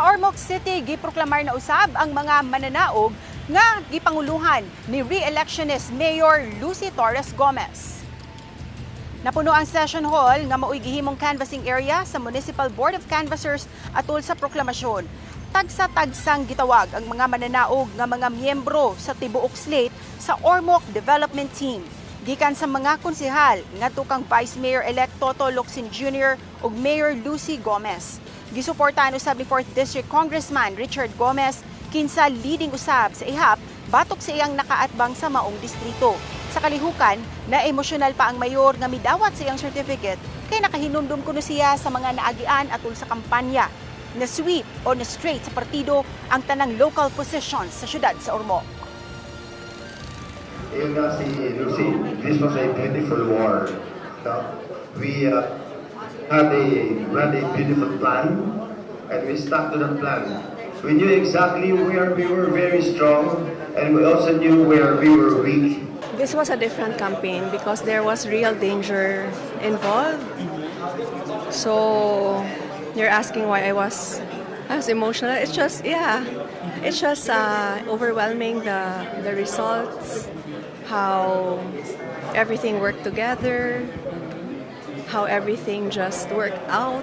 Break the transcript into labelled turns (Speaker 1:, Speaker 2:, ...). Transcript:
Speaker 1: Sa Ormoc City, giproklamar na usab ang mga mananaog nga gipanguluhan ni re-electionist Mayor Lucy Torres Gomez. Napuno ang session hall nga mao'y gihimong canvassing area sa Municipal Board of Canvassers atol sa proklamasyon. Tagsa-tagsang gitawag ang mga mananaog nga mga miyembro sa tibuok slate sa Ormoc Development Team. Gikan sa mga konsehal ngadto kang Vice Mayor-elect Toto Locsin Jr. ug Mayor Lucy Gomez. Gisuportahan usab ni 4th District Congressman Richard Gomez, kinsa leading usab sa ihap batok sa iyang nakaatbang sa maong distrito. Sa kalihukan, na emosyonal pa ang mayor nga midawat sa iyang certificate kay nakahinumdum kuno siya sa mga naagian atol sa kampanya. Na sweep o na straight sa partido ang tanang local positions sa syudad sa Ormoc.
Speaker 2: Yun nga si Lucy, this was a beautiful war. No? We had a beautiful plan and we stuck to that plan. We knew exactly where we were very strong and we also knew where we were weak.
Speaker 3: This was a different campaign because there was real danger involved. So you're asking why I was emotional. It's just, yeah, it's just overwhelming, the results, how everything worked together, how everything just worked out.